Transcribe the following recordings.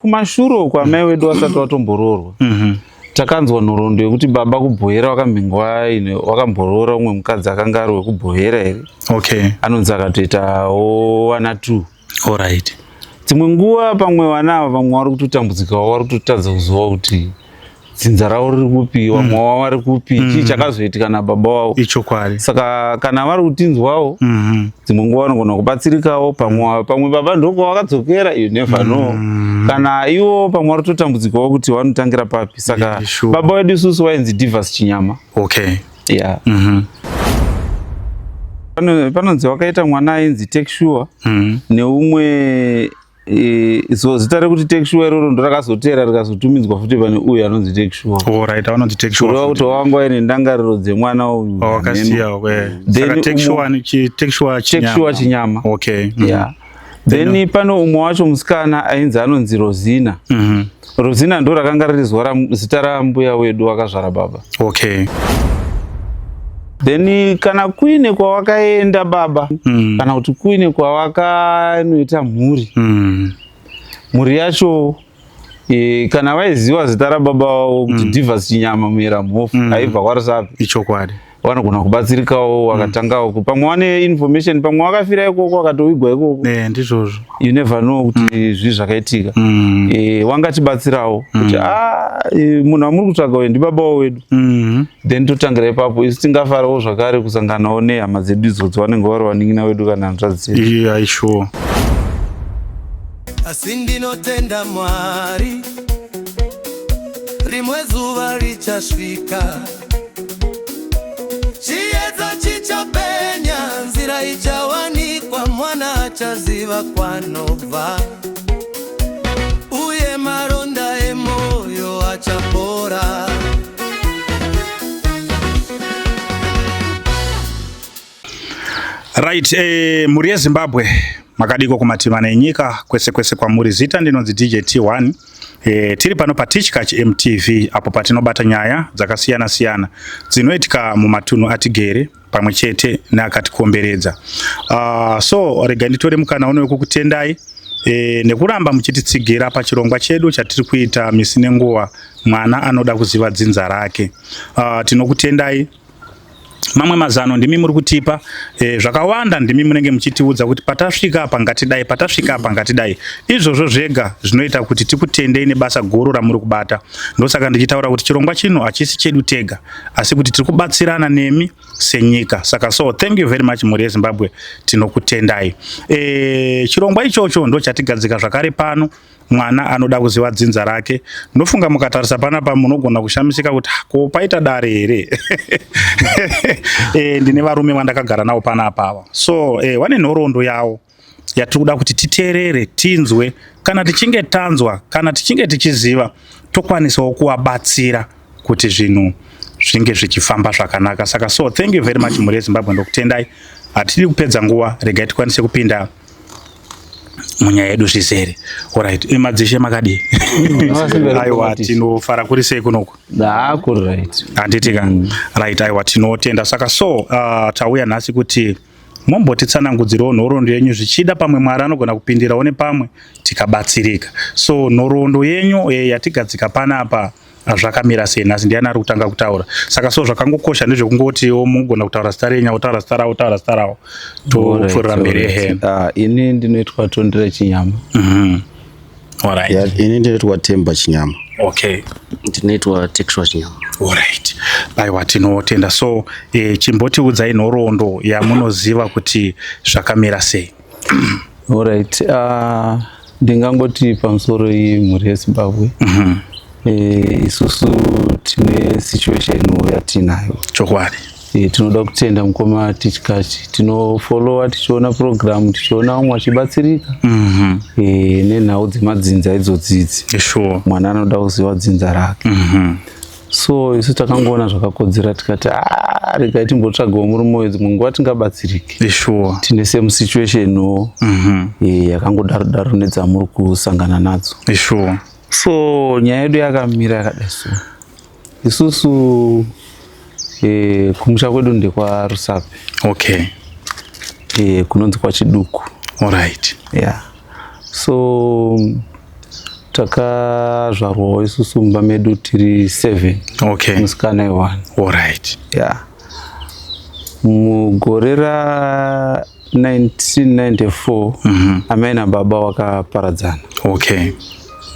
Kumashure uko amai wedu vasati vatomboroorwa takanzwa nhoroondo yekuti baba kuBhoera wakambenge waine wakamboroora umwe mukadzi akanga ari wekuBhoera here. Anonzi akatoitawo vana 2. Alright. Dzimwe nguva pamwe vana ava vamwe vari kutotambudzikawo, vari kutotadza kuziva kuti dzinza ravo riri kupi, vamwe wavo vari kupi, chii chakazoitika nababa wavo. Ichokwadi. Saka kana vari kutinzwawo dzimwe nguva vanogona kubatsirikawo, pamwe baba ndoko vakadzokera, you never know. Kana ivo pamwe vari kutotambudzikawo kuti vanotangira papi. Saka baba wedu isusu vainzi Divas Chinyama. Yeah. Panonzi wakaita mwana ainzi Take Sure neumwe so zita rekuti Take Sure iroro ndo rakazotera rikazotumidzwa futi pane uyu anonzi Take Sure. Alright, anonzi Take Sure. Kureva kuti wanga waine ndangariro dzemwana uyu. Wakasiya, okay. Then Saka Take Sure ni Take Sure Take Chinyama. Sure Chinyama. Yeah. Then pane umwe wacho musikana ainzi anonzi Rosina. Rosina ndo rakanga riri zita rambuya wedu wakazvara baba. Then kana kuine kwawakaenda baba, kana kuti kuine kwawakanoita mhuri, mhuri yacho kana vaiziva zita rababa wavo kuti Divas Chinyama Muyera Mhofu aibva kwaRusape. Ichokwadi. Vanogona kubatsirikawo wakatangawo pamwe wane information, pamwe wakafira ikoko wakatowigwa ikoko. Ndizvozvo. You never know kuti zvii zvakaitika. Wangatibatsirawo kuti munhu amuri kutsvaga uyu ndibaba wedu. Then totangira ipapo. Isu tingafarawo zvakare kusanganawo nehama dzedu idzodzo vanenge vari vanin'ina wedu kana hanzvadzi dzedu. Yeah, sure. Asi ndinotenda Mwari, rimwe zuva richasvika, chiedza chichapenya, nzira ichawanikwa, mwana achaziva kwanobva, uye maronda emoyo achapora. Right, mhuri yeZimbabwe, makadiko kumativi enyika kwese kwese kwamuri. Zita ndinonzi DJ T1. Tiri pano paTichkach MTV apo patinobata nyaya dzakasiyana siyana dzinoitika mumatunhu atigere pamwe chete neakatikomberedza. So rega nditore mukana uno wekukutendai nekuramba muchititsigira pachirongwa chedu chatiri kuita misi nenguva, mwana anoda kuziva dzinza rake. Tinokutendai. Mamwe mazano ndimi muri kutipa, zvakawanda ndimi munenge muchitiudza kuti patasvika apa ngatidai, patasvika apa ngatidai. Izvozvo zvega zvinoita kuti tikutendei nebasa guru ramuri kubata. Ndosaka ndichitaura kuti chirongwa chino hachisi chedu tega, asi kuti tiri kubatsirana nemi senyika. Saka so thank you very much mhuri yeZimbabwe, tinokutendai. Chirongwa ichocho ndo chatigadzika zvakare pano. Mwana anoda kuziva dzinza rake. Ndofunga mukatarisa panapa munogona kushamisika kuti ko paita dare here? Ndine varume vandakagara navo panapa ava. So vane nhoroondo yavo yatiri kuda kuti titeerere, tinzwe. Kana tichinge tanzwa, kana tichinge tichiziva, tokwanisawo kuvabatsira kuti zvinhu zvinge zvichifamba zvakanaka. Saka so thank you very much mhuri yeZimbabwe, ndokutendai. Hatidi kupedza nguva, regai tikwanise kupinda munyaya yedu zvizere. Alright, madzishe makadii? Aiwa, tinofara. Kuri sei kunoku? Kuri right. Handiti ka? Right, aiwa, tinotenda. Saka so tauya nhasi kuti mombotitsanangudzirawo nhoroondo yenyu, zvichida pamwe Mwari anogona kupindirawo nepamwe tikabatsirika. So nhoroondo yenyu yatigadzika panapa zvakamira sei nhasi? Ndiani ari kutanga kutaura? Saka so zvakangokosha ndezvekungotiwo mugona kutaura zita renyu, autaura zita rawo, taura zita rawo, topfuurira mberi. Ehe. Ini ndinoitwa Tondera Chinyama. Alright. Yeah, ini ndinoitwa Temba Chinyama. Ndinoitwa Tekshwa Chinyama. Alright. Aiwa, tinotenda. So chimbotiudzai nhoroondo yamunoziva kuti zvakamira sei. Alright. Ndingangoti pamusoro iyi mhuri yeZimbabwe. Isusu tine situation yatinayo. Chokwadi. Tinoda kutenda mukoma Tichkachi, tinofollowa tichiona program, tichiona vamwe vachibatsirika nenhau dzemadzinza idzodzidzi. Mwana anoda kuziva dzinza rake. So isu takangoona zvakakodzera tikati, "Ah, regai timbotsvagawo murume uyu, dzimwe nguva tingabatsirike." Tine same situationwo yakangodaro daro nedzamuri kusangana nadzo. So nyaya yedu yakamira yakadai. So isusu kumusha kwedu ndekwaRusape. Kunonzi kwaChiduku. Yeah, so Takazvarwawo isusu mumba medu tiri 7. Musikana i1. Alright. Yeah. Mugore ra 1994 amai nababa wakaparadzana.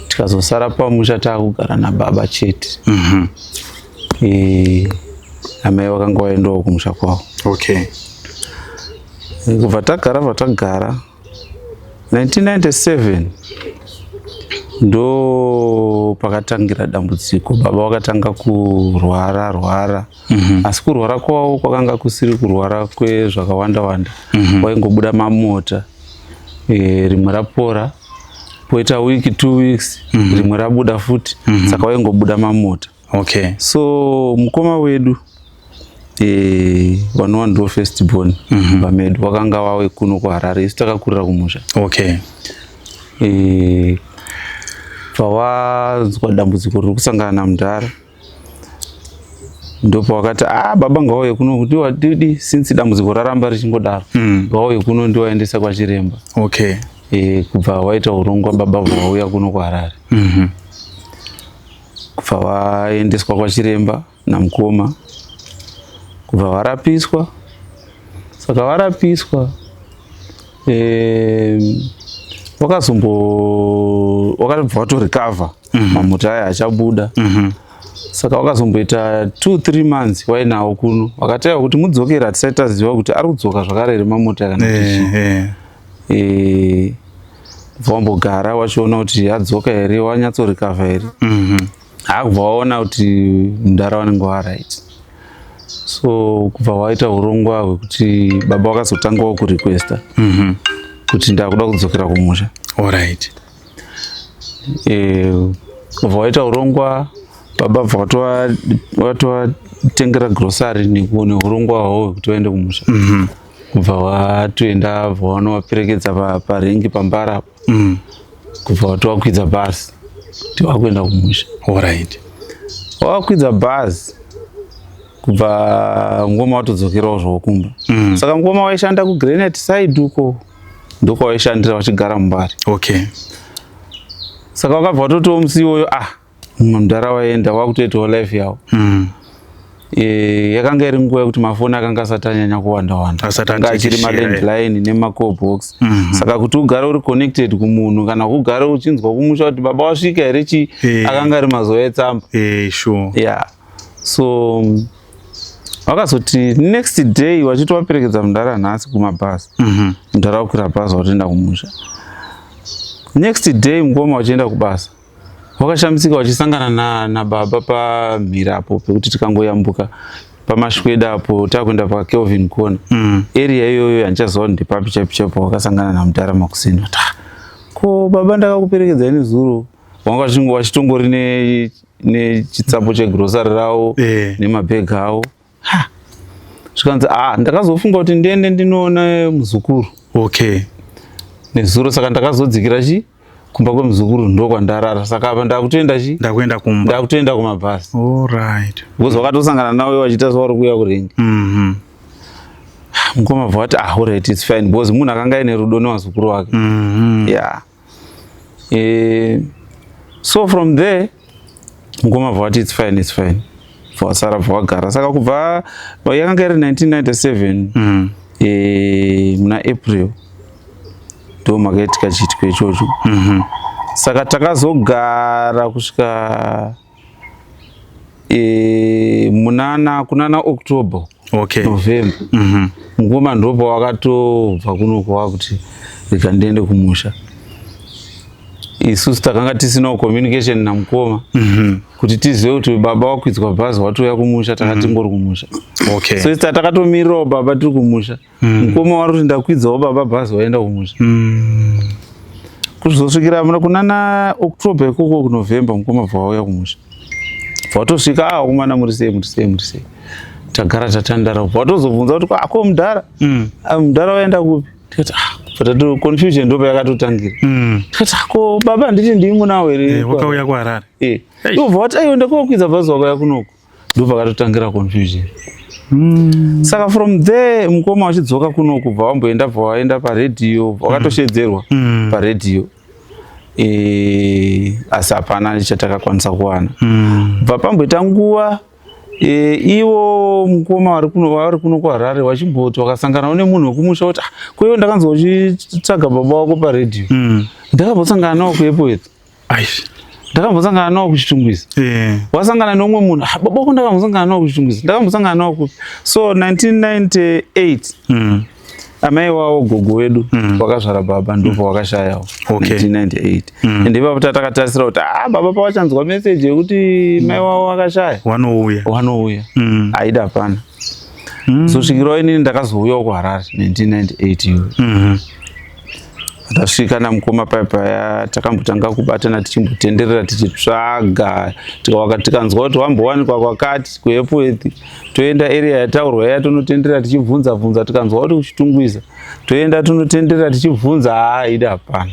Tikazosara pamusha taakugara nababa chete. Amai vakanga vaendawo kumusha kwavo. Kubva tagara vatagara 1997 ndo pakatangira dambudziko. Baba vakatanga kurwara rwara. Asi kurwara kwavo kwakanga kusiri kurwara kwezvakawanda wanda. Waingobuda mamota, rimwe rapora, poita week, 2 weeks, rimwe rabuda futi. Saka waingobuda mamota. So mukoma wedu, vanova ndo first born pamedu, vakanga vave kuno kuHarare, isu takakurira kumusha. Pawanzwa dambudziko riri kusangana namudhara, ndopawakati, "Ah, baba ngavauye kuno kuti didi, since dambudziko raramba richingodaro, ngavauye kuno ndiwaendesa kwachiremba." Kubva waita urongwa, baba bva vauya kuno kuHarare. Kubva vaendeswa kwachiremba namukoma, kubva varapiswa. Saka varapiswa, wakazombo wakabva watorecover, mamota aya achabuda. Saka wakazomboita 2-3 months wainawo kuno. Wakataiwa kuti mudzokera, hatisati taziva kuti ari kudzoka zvakare here mamota kana kuti chii. Kubva wambogara wachiona kuti adzoka here, wanyatsorecover here. Hakubva waona kuti mudhara wanenge waright. So kubva waita urongwa hwekuti baba wakazotangawo kurequesta kuti ndakuda kudzokera kumusha. Kubva waita urongwa, baba bva watovatengera grocery neurongwa hwavo hwekuti vaende kumusha. Kubva watoenda, bva wanovaperekedza parengi pambara apo. Kubva watovakwidza bhazi kuti vakuenda kumusha. Wavakwidza bhazi, kubva ngoma watodzokerawo zvavo kumba. Saka ngoma waishanda kuGranite side uko, ndokwawaishandira vachigara muMbare. Saka wakabva watotiwo musi iwoyo, ah, mumwe mudhara waenda, wakutoitawo life yavo. Yakanga iri nguva yekuti mafoni akanga asati anyanya kuwanda wanda. Asati Anga achiri atekeshera, malandline nemacall box. Saka kuti ugare uri connected kumunhu kana kugare uchinzwa kumusha kuti baba wasvika here chi, akanga ari mazuva etsamba. Yeah, so vakazoti next day vachiti vaperekedza mudhara nhasi kumabhazi, mudhara wakwira bhazi watoenda kumusha. Next day mukoma vachienda kubasa, wakashamisika vachisangana nababa pamhirapo pekuti tikangoyambuka pamashweda apo takuenda paKelvin Corner. Area iyoyo handichaziva kuti ndepapi chaipo chaipo. Wakasangana namudhara makuseni, vati, "Ah, ko baba, ndakakuperekedzai nezuro." Wanga wachitongori nechitsapo chegrocery ravo nemabhegi avo. Ha, zvikanzi, "Ah, ndakazofunga kuti ndiende ndinoona muzukuru nezuro, saka ndakazodzikira chi kumba kwemuzukuru, ndokwandarara. Saka apa ndakutoenda chi Ndakuenda kumba. Ndakutoenda kumabhasi." Because wakatosangana nawe wachiita sevari kuuya kurengi. Mukoma bva vati, "Ah, alright, it's fine," because munhu akanga aine rudo nevazukuru vake. Yeah, so from there mukoma bva vati, "It's fine, it's fine." Bva wasara, bva wagara. Saka kubva yakanga iri 1997, muna April ndo makaitika chiitiko ichocho. Saka takazogara kusvika munana kunana October, November. Mukoma ndopa wakatobva kunoko wakuti rega ndiende kumusha. Isusu takanga tisinawo communication namukoma kuti tizive kuti baba wakwidzwa bhazi watouya kumusha. Takatingori kumusha. So isi takatomirirawo baba tiri kumusha. Mukoma wari kuti ndakwidzawo baba bhazi waenda kumusha. Kuzosvikira muna kunana October ikoko, kuNovember, mukoma bva wauya kumusha. Bva watosvika, "Ah, kumana, muri sei, muri sei, muri sei?" Tagara tatandara. Bva watozobvunza kuti, "Ako mudhara?" "Ah, mudhara waenda kupi?" Tikati, "Ah," patatu confusion ndo payakatotangira. Tikati, "Ah, ko baba handiti ndimunawo here?" Wakauya kuHarare. Hey. Ndobva wati, "Aiwa, ndakakwidza bhazi wakauya kunoku." Ndo pakatotangira confusion. Saka from there mukoma wachidzoka kunoku, bva wamboenda, bva waenda paredhiyo, wakatoshedzerwa paredhiyo. Asi hapana chatakakwanisa kuwana. Bva pamboita nguva ivo mukoma vari kuno, vari kuno kuHarare, vachimboti vakasanganawo nemunhu wekumusha kuti, "Ah, kuiwe ndakanzwa uchitsvaga baba wako paredhiyo. Ndakambosangana nawo kuEpworth, ndakambosangana nawo kuChitungwiza." Wasangana neumwe munhu, "Ah, baba wako ndakambosangana nawo kuChitungwiza, ndakambosangana nawo kupi." So 1998 amai wavo, gogo wedu wakazvara baba, ndipo wakashayawo. 1998. Ende ipapo tatakatarisira kuti, ah, baba pavachanzwa meseji yekuti mai wavo wakashaya, Wanouya. Wanouya. Aida hapana. Zosvikirawo inini ndakazouyawo kuHarare 1998 iyoyo. Tasvika namukoma paya, takambotanga kubatana, tichimbotenderera, tichitsvaga, tikanzwa kuti wambowanikwa kwakati kuEpworth, toenda area yataurwa iya, tonotenderera tichibvunza bvunza. Tikanzwa kuti kuChitungwiza, toenda tonotenderera tichibvunza. Haa, ida hapana.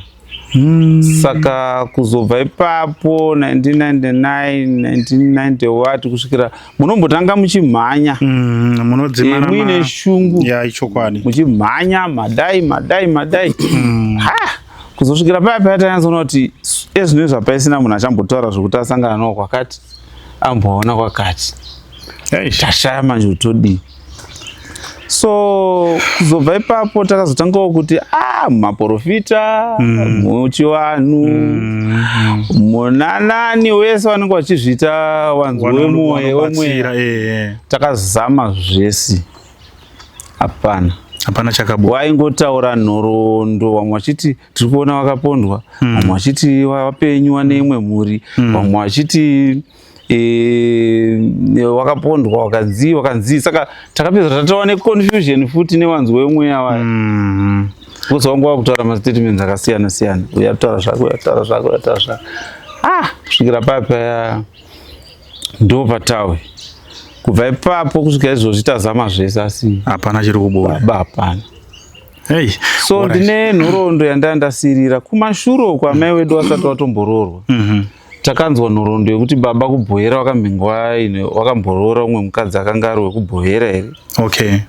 Saka kuzobva ipapo 1999, 1990 what, kusvikira munombotanga muchimhanya, Munodzimana muine shungu, Ya, ichokwadi. muchimhanya, madai madai madai, ha, kuzosvikira paya paya tanyatsoona kuti ezvino zvapaisina munhu achambotaura zvokuti asangana nawo kwakati, amboona kwakati. Tashaya manje kuti todii. So kuzobva ipapo takazotangawo kuti, ah, maprofita, muchivanhu, munanani, wese vanenge vachizviita wanzwi wemwoyo Wanobatsira, wemweya. Eh. Takazama zvese, hapana. Hapana chakabuda. Waingotaura nhoroondo, vamwe vachiti tiri kuona vakapondwa, vamwe vachiti vapenyu neimwe mhuri, vamwe vachiti wakapondwa, wakanzi wakanzi. Saka takapedza tatova neconfusion futi newanzwi wemweya wayo, because wangu wakutaura mastatements akasiyana siyana, uyu ataura zvake, uyu ataura zvake, uyu ataura zvake, ah, kusvikira paya paya ndo patawe. Kubva ipapo kusvika izvozvi tazama zvese, asi Hapana chiri kubuda. baba hapana. Hey. So ndine nhoroondo yandanga ndasirira kumashure uko, amai wedu vasati vatomboroorwa. Takanzwa nhoroondo yekuti baba kuBhoera wakambenge wakamboroora umwe mukadzi akanga ari wekuBhoera here.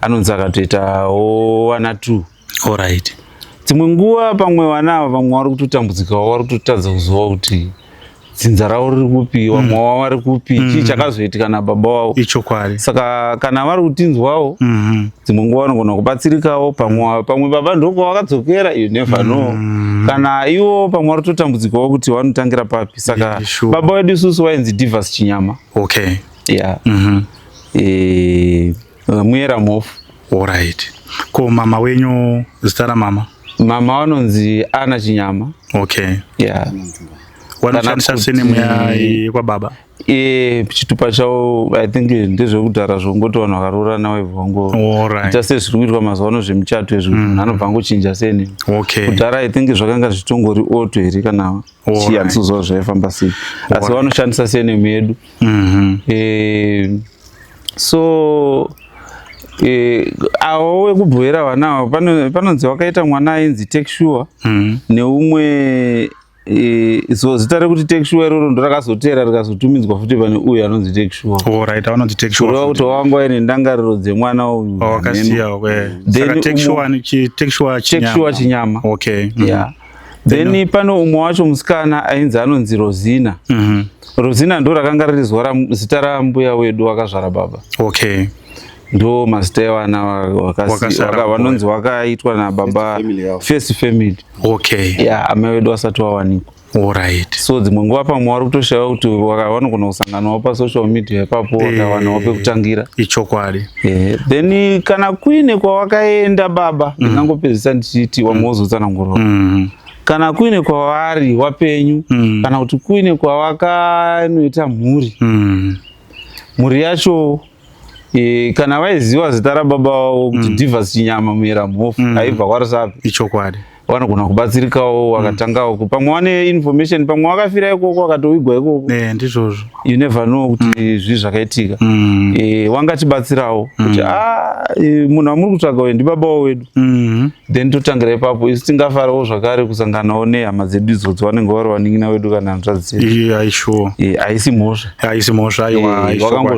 Anonzi akatoitawo vana two. Dzimwe nguva pamwe vana ava, vamwe vari kutotambudzikawo, vari kutotadza kuziva kuti dzinza ravo riri kupi, vamwe wavo vari kupi, chii chakazoitika nababa wavo. Ichokwadi. Saka kana vari kutinzwawo, dzimwe nguva vanogona kubatsirikawo. Pamwe baba ndoko vakadzokera, you never know. Kana ivo pamwe vari kutotambudzikawo kuti vanotangira papi. Saka baba vedu isusu vainzi Divas Chinyama. Yeah. Muyera Mhofu. Alright. Ko mama wenyu, zita ramama? Mama vanonzi Ana Chinyama. Yeah. Vanoshandisa surname yekwababa? Chitupa chavo, I think ndezvekudhara, zvongoti vanhu vakaroorana vaibva vangoita sezviri kuitwa mazuva ano zvemuchato izvi, kuti munhu anobva angochinja surname. Kudhara I think zvakanga zvitongori oto here kana chii, handisikuziva zvaifamba sei, asi vanoshandisa surname yedu. So avo vekubhoera vana ava, panonzi vakaita mwana ainzi Takesure neumwe. So zita rekuti Takesure iroro ndo rakazotera rikazotumidzwa futi pane uyu anonzi Takesure. Alright, vanonzi Takesure. Kureva kuti wanga waine ndangariro dzemwana uyu. Wakasiya. Then Saka Takesure ni Takesure Chinyama. Takesure Chinyama. Yeah, then pane umwe wacho musikana ainzi, anonzi Rosina. Rosina ndo rakanga riri zita rambuya wedu wakazvara baba. Ndo mazita evana Wakasara vanonzi wakaitwa nababa. First family yavo. First family. Yeah, amai vedu vasati vawanikwa. So dzimwe nguva pamwe vari kutoshayiwa kuti vanogona kusanganawo pasocial media ipapo, vakawanawo pekutangira. Ichokwadi. Then kana kuine kwawakaenda baba, ndingangopedzisa ndichiti wamwe wozotsanangurwa. Kana kuine kwavari wapenyu, kana kuti kuine kwawakanoita mhuri, mhuri yacho kana vaiziva zita rababa vavo kuti Divas Chinyama Muyera Mhofu, aibva kwaRusape, Ichokwadi. Vanogona kubatsirikawo, vakatangawo pamwe vane information, pamwe vakafira ikoko, vakatowigwa ikoko. Ndizvozvo. You never know kuti zvii zvakaitika. Wangatibatsirawo kuti, ah, munhu amuri kutsvaga uyu ndibaba wedu. Then totangira ipapo. Isu tingafarawo zvakare kusanganawo nehama dzedu idzodzo, vanenge vari vanin'ina wedu kana hanzvadzi dzedu. Yeah, sure. Haisi mhosva. Haisi mhosva, aiwa.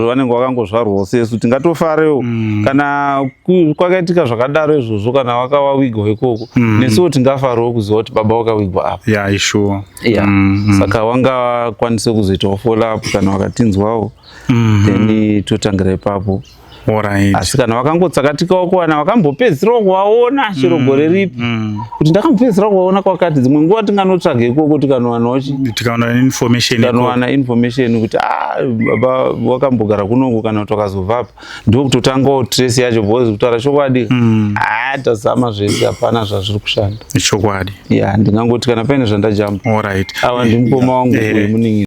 Vanenge vakangozvarwawo sesu, tingatofarewo kana kwakaitika zvakadaro izvozvo, kana vakavawigwa ikoko, nesuwo. Tingafarowo kuziva kuti baba wakawigwa apa. Yeah, sure. Yeah. Saka wangakwanise kuzoitawo follow up kana wakatinzwawo. Then totangira ipapo. Alright. Asi kana vakangotsakatikawo kuwana vakambopedzisirawo kuvaona chero gore ripi, kuti ndakambopedzisira kuvaona kwakati, dzimwe nguva tinganotsvaga ikoko tikanowanawo tikaona information ikoko. Tikanowana information kuti ah, baba wakambogara kunoku kana kuti wakazobva apa, ndokutotangawo trace yacho, because kutaura chokwadi, ah, tazama zvese, hapana zvazviri kushanda. Chokwadi. Ya, ndingangoti kana paine zvandajamba. Alright. Ava ndimukoma wangu wemunin'ina.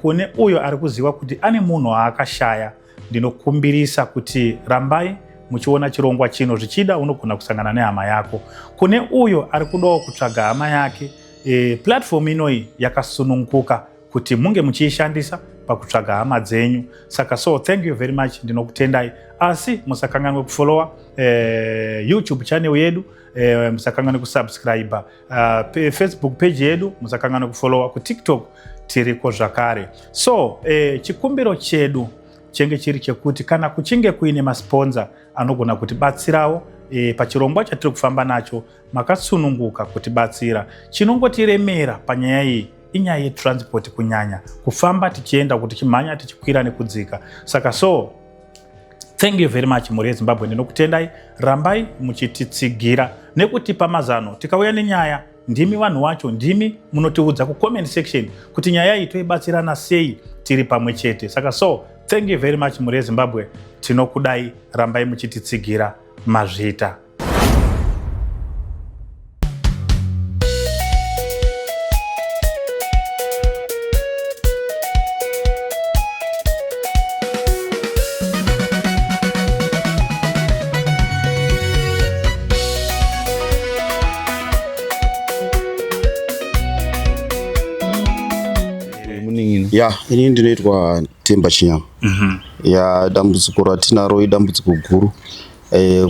Kune uyo ari kuziva kuti ane munhu waakashaya, ndinokumbirisa kuti rambai muchiona chirongwa chino. Zvichida unogona kusangana nehama yako. Kune uyo ari kudawo kutsvaga hama yake, platform inoyi yakasununguka kuti munge muchiishandisa pakutsvaga hama dzenyu. Saka so thank you very much, ndinokutendai. Asi musakanganwe kufollowa YouTube channel yedu, musakanganwe kusubscribe Facebook page yedu, musakanganwe kufollowa kuTikTok, tiriko zvakare. So chikumbiro chedu chenge chiri chekuti kana kuchinge kuine masponsor anogona kutibatsirawo pachirongwa chatiri kufamba nacho, makasununguka kutibatsira. Chinongotiremera panyaya iyi inyaya yetransport, kunyanya kufamba tichienda, kuti tichimhanya, tichikwira nekudzika. Saka so thank you very much, mhuri yeZimbabwe, ndinokutendai. Rambai muchititsigira nekutipa mazano. Tikauya nenyaya, ndimi vanhu wacho, ndimi munotiudza kucomment section kuti nyaya iyi toibatsirana sei tiri pamwe chete. Saka so thank you very much, mhuri yeZimbabwe, tinokudai. Rambai muchititsigira. Mazvita. Munin'ina. Ya, ini ndinoitwa Temba Chinyama. Ya, dambudziko ratinaro idambudziko guru.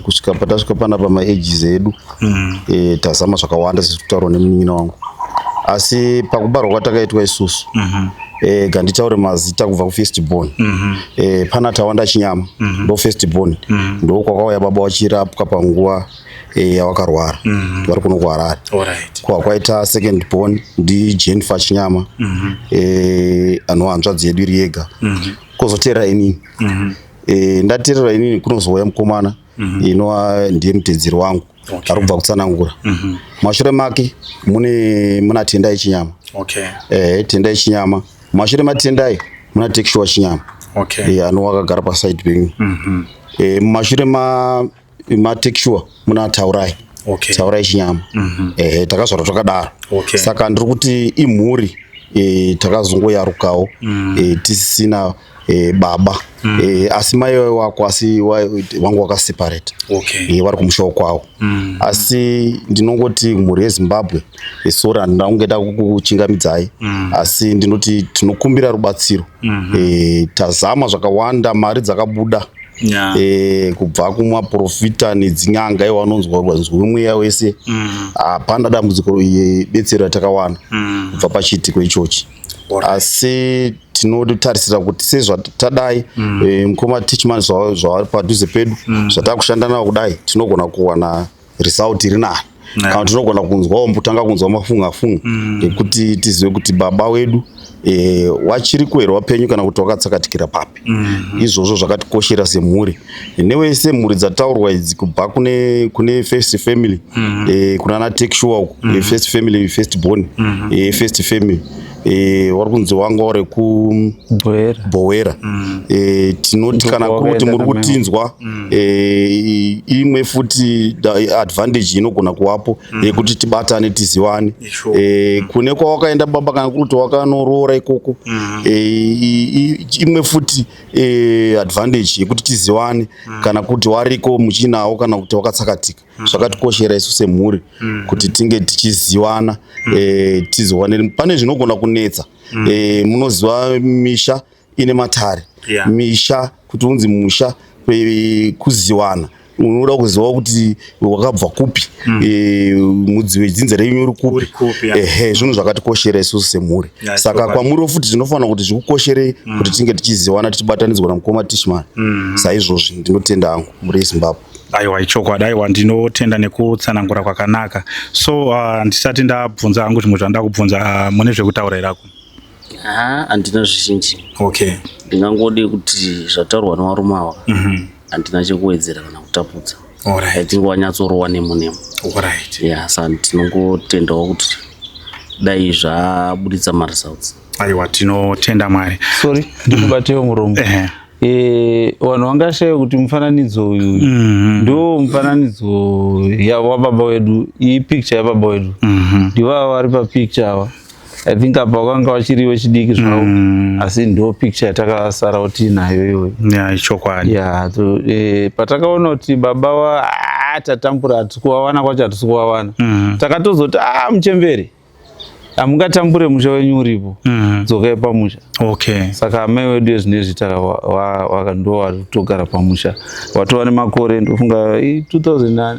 Kusvika patasvika panapa, maages edu, tazama zvakawanda sezviri nemunin'ina wangu, asi pakubarwa kwatakaitwa isusu, ganditaure mazita kubva kufirst born. Pana Tawanda Chinyama, ndo first born, ndo kwakauya baba wachirapwa panguva yawakarwara, vari kuno kuHarare. Kwa kwaita second born ndi Jennifer Chinyama, anova hanzvadzi yedu iri yega. Kwozoteera inini. Ndateerera inini, kunozouya mukomana inova ndiye mutedzeri wangu ari kubva kutsanangura. Mashure make mune muna Tendai Chinyama. Tendai Chinyama. Mashure maTendai muna Tekshua Chinyama, anova akagara paside penyu. Mumashure ma maTekshua muna Taurai. Taurai Chinyama. Takazvarwa twakadaro. Saka ndiri kuti imhuri takazongoyarukawo tisisina baba, asi mai wako, asi wangu wakaseparate. Vari kumushawo kwavo. Asi ndinongoti mhuri yeZimbabwe, sorry, handina kunge kukuchingamidzai, asi ndinoti tinokumbira rubatsiro. Tazama zvakawanda, mari dzakabuda kubva kumaprofita nedzin'anga, iwo vanonzwa nzwi mweya wese. Hapana dambudziko betsero yatakawana kubva pachiitiko ichochi. Asi tinotarisira kuti sezvatadai, mukoma Tichman zvavari padhuze pedu, zvatakushanda navo kudai, tinogona kuwana result iri nani, kana tinogona kunzwawo, kutanga kunzwa mafunga funga ekuti tizive kuti baba wedu wachiri kuherwa wapenyu kana kuti wakatsakatikira papi. Izvozvo zvakatikoshera semhuri newese. Mhuri dzataurwa idzi, kubva kune first family, kuna na Tekshua uku, first family, first born, first family, vari kunzi wanga uri Bhowera. Bhowera. Tinoti kana kuri kuti muri kutinzwa, imwe futi advantage inogona kuvapo yekuti tibatane, tizivane. Kune kwawakaenda baba, kana kuri kuti wakanoroora ikoko, imwe futi advantage yekuti tizivane, kana kuti wariko muchinawo kana kuti wakatsakatika. Zvakatikoshera isu semhuri kuti tinge tichizivana, tiziwane. Pane zvinogona kunetsa. Munoziva misha ine matare. Misha, kuti unzi musha, kuziwana. Unoda kuziva kuti wakabva kupi, mudzi wedzinza renyu uri Uri kupi. Kupi, ya. Ehe, zvinhu zvakatikoshera isusu semhuri. Saka kwamuriwo futi zvinofanira kuti zvikukosherei kuti tinge tichiziwana, tichibatanidzwa namukoma Tishman. Saizvozvi ndinotenda hangu mhuri yeZimbabwe. Aiwa, ichokwadi. Aiwa, ndinotenda nekutsanangura kwakanaka. So ndisati ndabvunza hangu zvimwe zvandida kubvunza, mune zvekutaura here ako? Ha, handina zvizhinji. Ndingangodi kuti zvataurwa nevarume ava, handina chekuwedzera kana kutapudza. I think wanyatsorowa nemo nemo. Ya, saka tinongotendawo kuti dai zvabuditsa maresults. Aiwa, tinotenda Mwari. Sorry, ndikubatewo muromo. Vanhu vangashaye kuti mufananidzo uyu ndo mufananidzo wababa wedu. Iyi picture yababa wedu, ndivava vari papicture ava. I think apa vakanga vachiri vechidiki zvavo, asi ndo picture yatakasarawo tiinayo iyoyo. Ya, ichokwadi. Ya, so, patakaona kuti baba wa, tatambura, hatisi kuvawana kwacho, hatisi kuvawana, takatozoti, a muchemberi, hamungatambure musha wenyu uripo, dzokai pamusha. Saka amai wedu ezvinezvi ndo vari kutogara pamusha, watova nemakore, ndofunga 2000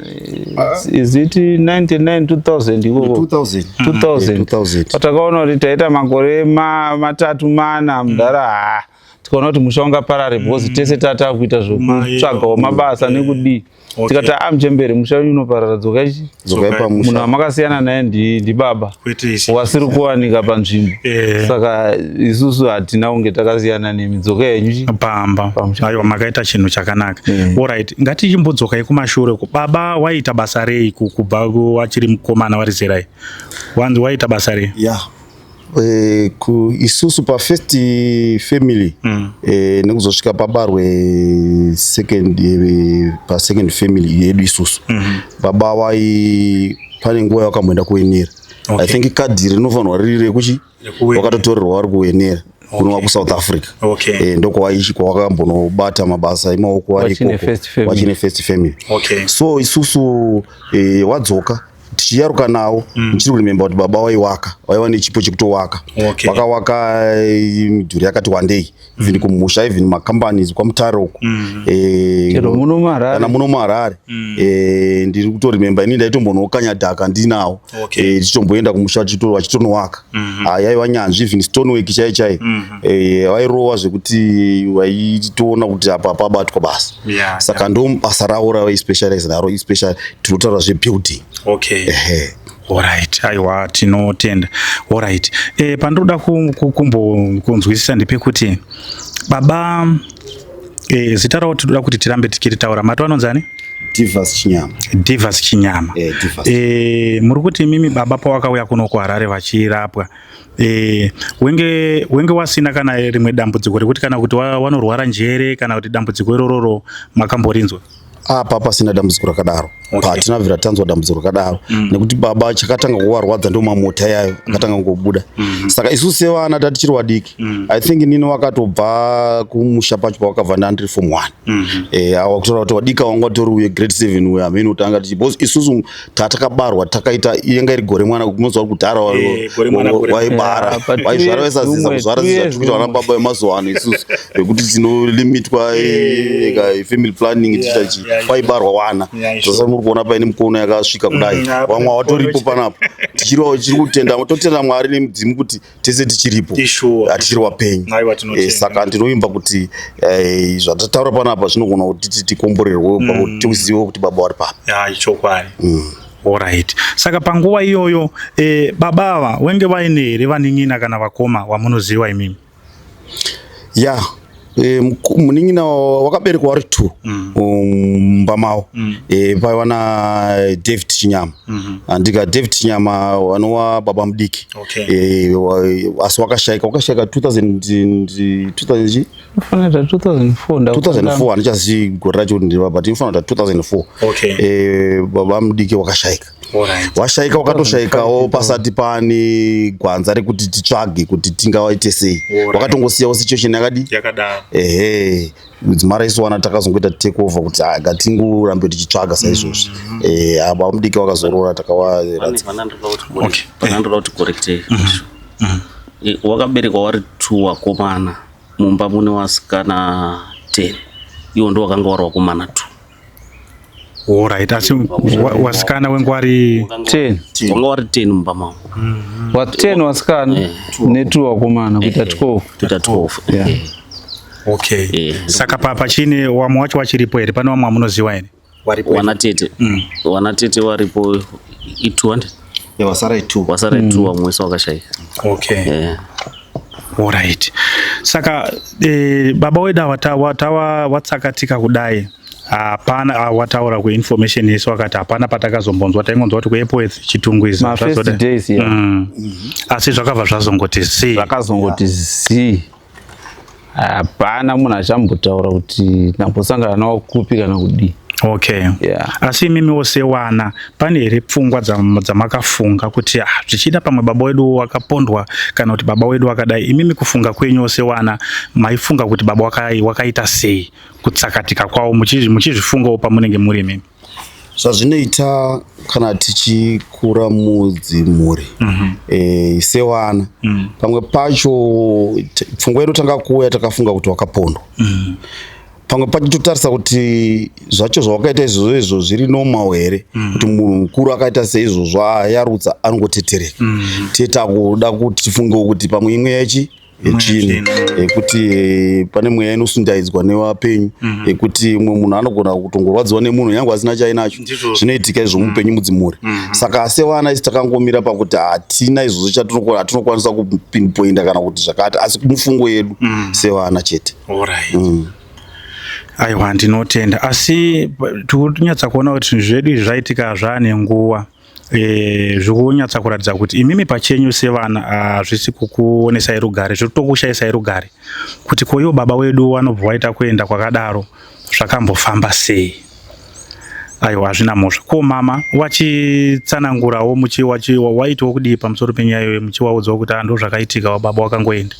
is it 99, 2000 ikoko? 2000. 2000. 2000. Patakaona kuti taita makore 3, 4 mudhara, ha, tikaona kuti musha ungaparare because tese tata kuita zvokutsvagawo mabasa nekudii. Tikati, a muchembere, musha wenyu unoparara, dzokai chi Dzokai munhu pamusha. wamakasiyana naye ndibaba Kwete isi. wasiri kuwanika panzvimbo. Saka isusu hatina kunge takasiyana nemi, dzokai henyu chi pamba. Pamusha. Aiwa, makaita chinhu chakanaka. Alright, ngatichimbodzokai kumashure uko. Baba waita basa rei kubva wachiri mukomana wari zerai wanzi waita basa rei? Ya, isusu pafirst family nekuzosvika pabarwe second, pasecond family yedu isusu, baba vai pane nguva yawakamboenda kuWenera. I think kadhi rinofanirwa riri rekuchi Rekuwenera. wakatotorerwa vari kuWenera kunova kuSouth Africa. Ndokwawaichi kwawakambonobata mabasa emaoko ari Wachine ikoko. first family. Wachine first family. So isusu wadzoka tichiyaruka nawo, ndichiri kurememba kuti baba waiwaka, waiva nechipo chekutowaka. Vakawaka midhuri yakati wandei, even kumusha, even macompanies kwaMutare uko. Chero muno muHarare. Kana muno muHarare. Ndiri kutorememba ini ndaitombonokanya dhaka ndinawo. Tichitomboenda kumusha vachitonowaka. Yaiva nyanzvi, even stonework chai chai. Vairova zvekuti vaitoona kuti apa pabatwa basa. Saka ndo basa ravo ravaispecialize naro, especially tinotaura zvebuilding. Ehe. Alright, aiwa, tinotenda. Alright, pandinoda kumbo kunzwisisa ndepekuti baba, zita ravo tinoda kuti tirambe tichiritaura, mati vanonzani? Divas Chinyama. Divas Chinyama. Divas. Muri kuti mimi baba pawakauya kuno kuHarare vachirapwa, wenge wasina kana rimwe dambudziko rekuti kana kuti wanorwara njere, kana kuti dambudziko irororo makamborinzwa? Apa pasina dambudziko rakadaro. Hatina bvira tanzwa dambudziko rakadaro, nekuti baba chakatanga kuvarwadza ndo mamota yayo akatanga kungobuda. Saka isusu sevana tatichiri vadiki, I think nini wakatobva kumusha pacho pawakabva ndandiri form one. Awa kutaura kuti wadika wanga watori uye grade seven uyo hamene kuti anga tichi, because isusu tatakabarwa takaita yanga iri gore mwana, kunozwa kudhara Gore mwana, gore waibara Yeah, but waizvara 2 years vaisazisa rumwe, kuzvara 2 years zizvatikuita vana rumwe. baba vemazuva ano isusu vekuti tinolimitwa family planning tichita chi waibarwa wana. Sasa muri kuona paine mukono yakasvika kudai, vamwe hawatoripo panapa. Tichiri kutenda, totenda Mwari nemudzimu kuti tese tichiripo, Ishuwa. hatichiri wapenyu. Aiwa, tinotenda. Saka ndinoimba kuti zvatataura panapa zvinogona kuti tikomborerwe pakuti tizive kuti baba vari papa. Ya, ichokwadi. Alright, saka panguva iyoyo baba ava wenge vaine here vanin'ina kana vakoma wamunoziva imimi? Ya, munin'ina wakaberekwa vari two mumba mavo. Paiva na David Chinyama. Andika David Chinyama vanova baba mudiki. Asi wakashaika 2000 2000 chi? Unofanira 2004. 2004, handichazivi gore racho kuti ndeva, but inofanira kuti 2004. Baba mudiki wakashaika. Washaika, wakatoshaikawo pasati pane gwanza rekuti titsvage kuti tingawaite sei. Wakatongosiyawo situation yakadi Yakadaro. Ehe, mudzimara isuwana takazongoita take over kuti, ah, ngatingorambe tichitsvaga saizvozvi. Aba mudiki wakazorora takawaradza. Panandoda kuti correcte, wakaberekwa wari two wakomana mumba mune wasikana 10, iwo ndo wakanga wari wakomana two. Alright, asi wasikana wengu wari 10. Wanga wari 10 mumba mangu. Wa 10 wasikana ne2 wakomana, kuita 12. Kuita 12. Yeah. Okay. Saka pachine wamwe wacho wachiripo here? Pane wamwe wamunoziva here? Waripo? Wana tete. Wana tete waripo i200. Wasara i2. Wasara i2, wamwe wese wakashayika. Alright. Saka baba wedu watawa watsakatika kudai, hapana wataura kuinformation yese, wakati hapana patakazombonzwa, taingonzwa kuti kuAirport Chitungwiza. Ma first days, yeah. Asi zvakabva zvazongoti zii. Zvakazongoti zii, hapana munhu achambotaura kuti ndambosangana nawo kupi kana kudii. Asi imimiwo sewana, pane here pfungwa dzamakafunga kuti zvichida pamwe baba wedu wakapondwa kana kuti baba wedu wakadai? Imimi kufunga kwenyuwo sewana, maifunga kuti baba wakaita sei kutsakatika kwavo, muchizvifungawo pamunenge muri imimi? Zvazvinoita kana tichikura mudzimhuri sewana, pamwe pacho pfungwa inotanga kuuya takafunga kuti wakapondwa. Pamwe pacho totarisa kuti zvacho zvawakaita izvozvo izvo zviri normal here, kuti munhu mukuru akaita seizvozvo ayarutsa anongotetereka. Tetakuda kuti tifungewo kuti pamwe imwe yachi yetsvina, yekuti pane mweya inosundaidzwa nevapenyu, yekuti umwe munhu anogona kutongorwadziwa nemunhu nyange asina chainacho. Zvinoitika izvo mupenyu mudzimhuri. Saka sevana isi takangomira pakuti hatina izvozvo hatinokwanisa kupinpointa kana kuti zvakati, asi mufungo yedu sevana chete. Alright. Aiwa, ndinotenda, asi tikunyatsa kuona kuti zvinhu zvedu izvi zvaitika zvaane nguva, zvikunyatsa kuratidza kuti imimi pachenyu sevana hazvisi kukuonesai rugare, zviri kutokushayisai rugare kuti koiwo baba wedu vanobva waita kuenda kwakadaro, zvakambofamba sei? Aiwa, hazvina mhosva. Ko mama wachitsanangurawo waitiwo kudii pamusoro penyaya iyoyo, muchiwaudzawo kuti ndo zvakaitika, baba wakangoenda,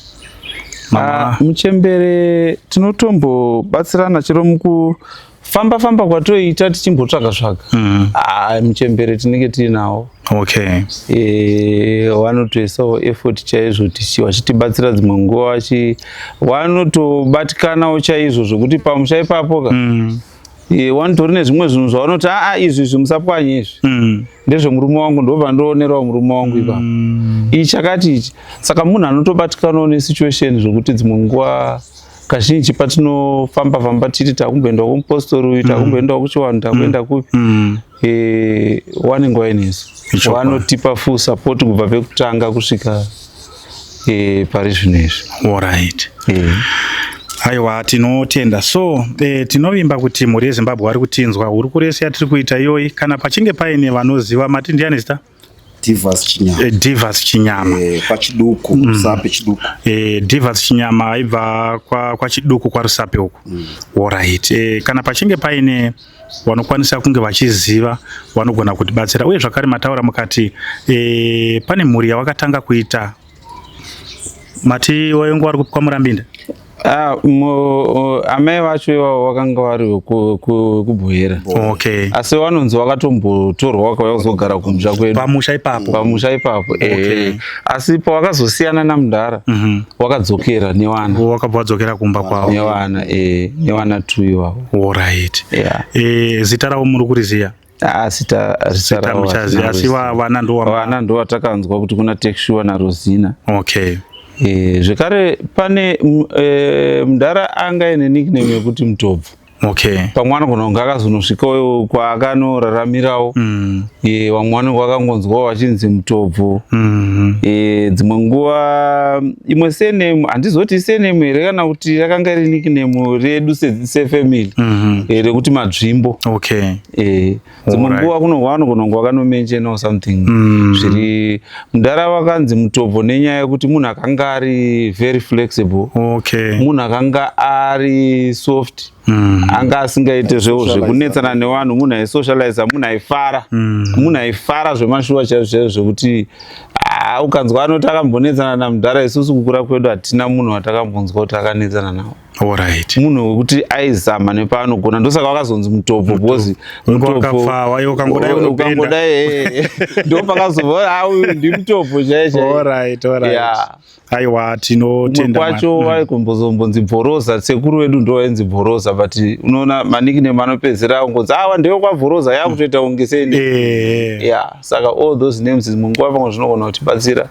mama? Ah, muchembere tinotombobatsirana chero mukufamba famba kwatoita tichimbotsvaga tsvaga. Ah, muchembere tinenge tiinawo. Vanotoisawo effort chaizvo vachitibatsira dzimwe nguva, vanotobatikanawo chaizvo zvokuti pamusha ipapo ka vanotori nezvimwe zvinhu zvavanoti, aa, izvi izvi musapwanye, izvi ndezvemurume wangu, ndobva ndoonerawo murume wangu ipapo, ichi chakati ichi. Saka munhu anotobatikanawo nesituation zvokuti dzimwe nguva, kazhinji patinofamba famba tiri takumboendawo kumupostori uyu, takumboendawo kuchiwanhu, takuenda kupi, wanenge wainesu. Vanotipa full support kubva pekutanga kusvika pari zvino izvi. Alright. Aiwa, tinotenda. So tinovimba kuti mhuri yeZimbabwe vari kutinzwa hurukuro yese yatiri kuita iyoyi. Kana pachinge paine vanoziva, mati ndiani zita? Divas Chinyama. Divas Chinyama. Pachiduku, Rusape Chiduku. Divas Chinyama aibva kwaChiduku kwaRusape uku. Alright. Kana pachinge paine vanokwanisa kunge vachiziva, vanogona kutibatsira. Uye zvakare mataura mukati pane mhuri yawakatanga kuita, mati wainge wari kwaMurambinda? Ah, amai vacho ivavo vakanga vari kuBuhera. Asi vanonzi vakatombotorwa, vakauya kuzogara kumusha kwedu. Pamusha ipapo? Pamusha ipapo. Asi pawakazosiyana namudhara, wakadzokera newana. Wakabva wadzokera kumba kwavo? Newana, newana two ivavo. Alright. Zita ravo muri kuriziya? Ah, zita ravo Muchaziva, hatina asi kuziva. Vana ndo Vana ndo vatakanzwa kuti kuna Tekshua naRosina. Zvekare pane mudhara anga ine nickname yekuti Mutobvu. Pamwe anogona kunge akazonosvikawo kwaakanoraramirawo. Vamwe vanenge vakangonzwawo vachinzi Mutobvu. Dzimwe nguva imwe surname, handizoti surname here kana kuti yakanga iri nickname redu sefamily, rekuti Madzvimbo. Dzimwe nguva kuno vanogona kunge vakanomentionawo something zviri mudhara vakanzi Mutobvo nenyaya yekuti munhu akanga ari very flexible, munhu akanga ari soft, anga asingaite zvewo zvekunetsana nevanhu, munhu aisocializa, munhu aifara, munhu aifara zvemashuwa chaizvo chaizvo, zvekuti ukanzwa anoti akambonetsana namudhara, isusu kukura kwedu hatina munhu watakambonzwa kuti akanetsana nawo. Alright. Munhu wekuti aizama nepaanogona, ndosaka wakazonzi Mutopo, because Mutopo ukangodai ndo pakazobva uyu ndiMutopo chaicho. Alright. Aiwa, tinotenda. Kwacho waikombozonzi Bhoroza, sekuru wedu ndo wainzi Bhoroza, but unoona manickname anopedzera angonzi awa ndewe kwaBhoroza, yakutoita kunge seni. Yeah, saka all those names munguva pamwe zvinogona kutibatsira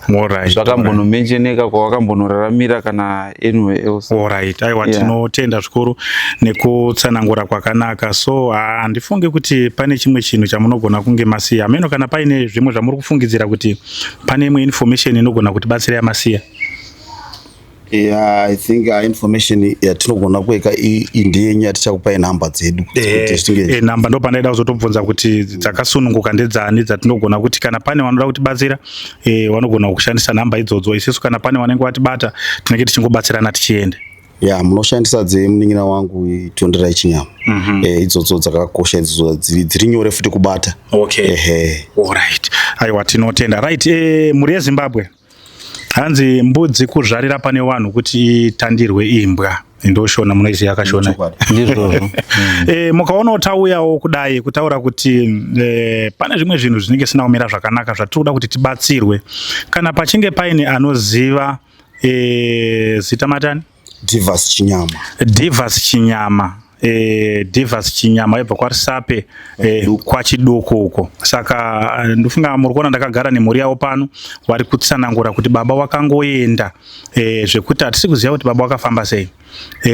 zvakambonomentioneka kwawakambonoraramira kana anywhere else. Alright, aiwa, tinotenda zvikuru nekutsanangura kwakanaka. So handifungi kuti pane chimwe chinhu chamunogona kunge masiya hameno, kana paine zvimwe zvamuri kufungidzira kuti pane imwe information inogona kutibatsira yamasiya. Yeah, I think information yatinogona kueka ndeyenyu yatichakupai, nhamba dzedu. Nhamba ndo pandaida kuzotobvunza kuti dzakasununguka ndedzani, dzatinogona kuti kana pane vanoda kutibatsira vanogona kushandisa nhamba idzodzo. Isusu kana pane vanenge vatibata, tinenge tichingobatsirana tichienda. Ya, munoshandisa dzemunin'ina wangu Tonderai Chinyama. Idzodzo dzakakosha idzodzo, dziri nyore futi kubata. Okay. Alright, aiwa, tinotenda. Right, mhuri yeZimbabwe, hanzi mbudzi kuzvarira pane vanhu kuti itandirwe imbwa. Ndoshona munoiziva yakashona. Ndizvozvo. Mukaonawo tauyawo kudai kutaura kuti pane zvimwe zvinhu zvinenge zvisina kumira zvakanaka zvatiri kuda kuti tibatsirwe. Kana pachinge paine anoziva zita matani? Divas Chinyama. Divas Chinyama, Divas Chinyama yebva kwaRisape, kwaChiduku uko. Saka ndofunga muri kuona ndakagara nemhuri yavo pano, vari kutsanangura kuti baba wakangoenda zvekuti hatisi kuziva kuti baba wakafamba sei.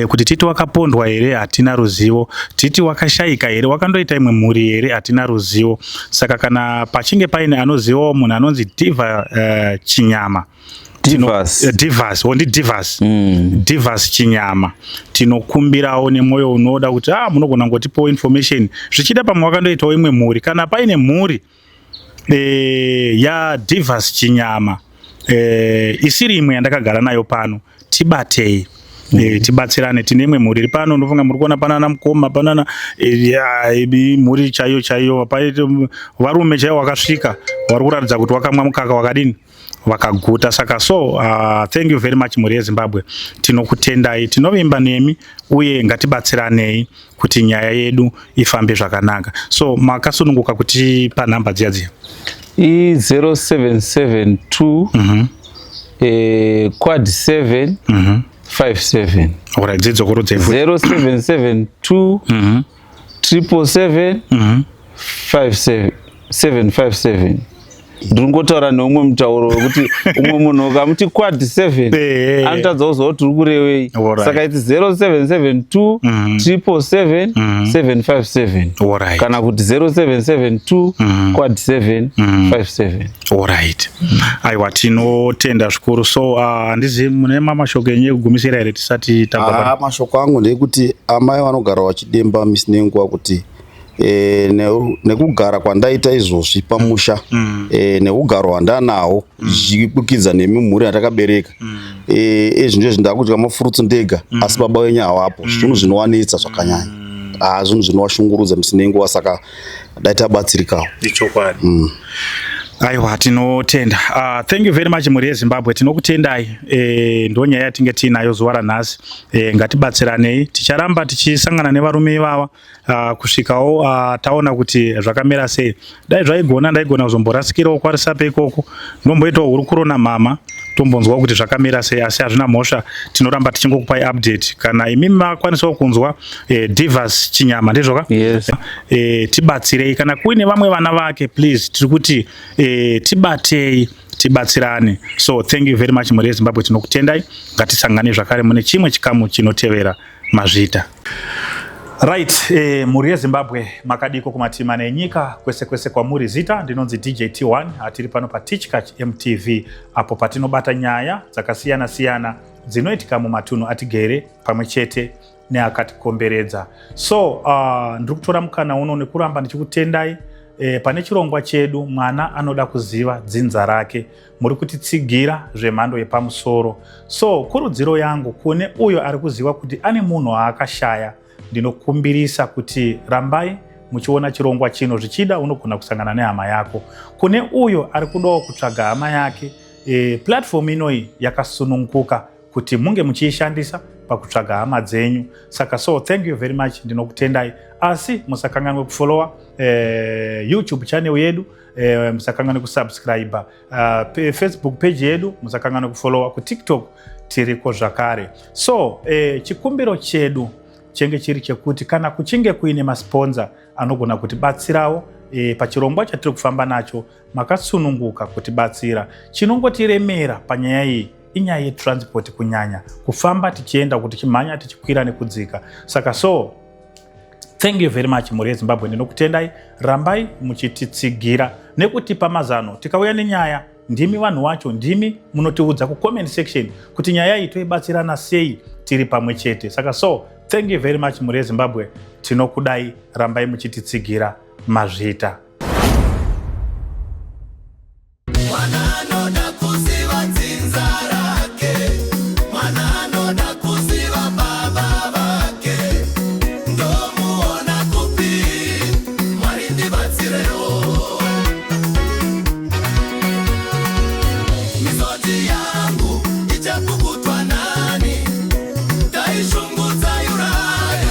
Kuti titi wakapondwa here, hatina ruzivo. Titi wakashayika here, wakandoita imwe mhuri here, hatina ruzivo. Saka kana pachinge paine anozivawo munhu anonzi Diva Chinyama, Divas. Divas, wondi Divas. Divas Chinyama, tinokumbirawo nemwoyo unoda kuti munogona ngotipawo information, zvichida pamwe wakandoitawo imwe mhuri. Kana paine mhuri yaDivas Chinyama isiri imwe yandakagara nayo pano, tibatei, tibatsirane. Tine imwe mhuri iri pano, ndofunga muri kuona panana mukoma panana mhuri chaiyo chaiyo, paite varume chaivo wakasvika, vari kuratidza kuti wakamwa mukaka wakadini, vakaguta. Saka so thank you very much, mhuri yeZimbabwe, tinokutendai, tinovimba nemi, uye ngatibatsiranei kuti nyaya yedu ifambe zvakanaka. So makasununguka kutipa nhamba dziya dziya. I0772 quad 7 57. Alright, dzidzokorodzei futi. 0772 777 57 757. Ndiri kungotaura neumwe mutauro wekuti umwe munhu ukamuti quad 7 anotadza kuziva kuti uri kurevei. Saka iti 0772 777 757 kana kuti 0772 quad 7 57. Alright, aiwa, tinotenda zvikuru. So handizivi, mune mamashoko enyu ekugumisira here tisati tabva pano? Ah, mashoko angu ndeyekuti amai vanogara vachidemba misi nenguva kuti nekugara kwandaita izvozvi pamusha, neugaro hwandanawo zvichikwikidza nemi mhuri yandakabereka, ezvinhu izvi ndakudya mafurutsu ndega, asi baba wenyu havapo. Zvinhu zvinowanetsa zvakanyanya, zvinhu zvinovashungurudza misi nenguva, saka dai tabatsirikawo. Ichokwadi. Aiwa, tinotenda. Thank you very much, mhuri yeZimbabwe, tinokutendai. Ndo nyaya yatinge tiinayo zuva ranhasi. Ngatibatsiranei, ticharamba tichisangana nevarume ivava kusvikawo taona kuti zvakamira sei. Dai zvaigona, ndaigona kuzomborasikirawo kwaRisape ikoko, ndomboitawo hurukuro namama, tombonzwawo kuti zvakamira sei, asi hazvina mhosva, tinoramba tichingokupai update. Kana imimi makwanisawo kunzwa Divas Chinyama, ndizvoka? Yes. Tibatsirei. Kana kuine vamwe vana vake, please, tiri kuti tibatei, tibatsirane. So thank you very much, mhuri yeZimbabwe, tinokutendai. Ngatisangane zvakare mune chimwe chikamu chinotevera. Mazvita. Right, mhuri yeZimbabwe, makadiko kumatima nenyika kwese kwese kwamuri? Zita ndinonzi DJ T1. Hatiri pano paTichkach MTV, apo patinobata nyaya dzakasiyana siyana dzinoitika mumatunhu atigere pamwe chete neakatikomberedza. So ndiri kutora mukana uno nekuramba ndichikutendai pane chirongwa chedu Mwana Anoda Kuziva Dzinza Rake. Muri kutitsigira zvemhando yepamusoro. So kurudziro yangu kune uyo ari kuziva kuti ane munhu aakashaya, ndinokumbirisa kuti rambai muchiona chirongwa chino. Zvichida unogona kusangana nehama yako. Kune uyo ari kudawo kutsvaga hama yake, platform inoyi yakasununguka kuti munge muchiishandisa. pakutsvaga hama dzenyu. Saka so thank you very much, ndinokutendai. Asi musakanganwe kufollowa YouTube channel yedu, musakanganwe kusubscribe Facebook page yedu, musakanganwe kufollowa kuTikTok, tiriko zvakare. So chikumbiro chedu chenge chiri chekuti kana kuchinge kuine masponsor anogona kutibatsirawo pachirongwa chatiri kufamba nacho, makasununguka kutibatsira. Chinongotiremera panyaya iyi inyaya yetransport, kunyanya kufamba tichienda, kuti tichimhanya, tichikwira nekudzika. Saka so thank you very much, mhuri yeZimbabwe, ndinokutendai. Rambai muchititsigira nekutipa mazano. Tikauya nenyaya, ndimi vanhu vacho, ndimi munotiudza kucomment section kuti nyaya iyi toibatsirana sei tiri pamwe chete. Saka so thank you very much, mhuri yeZimbabwe, tinokudai. Rambai muchititsigira. Mazvita.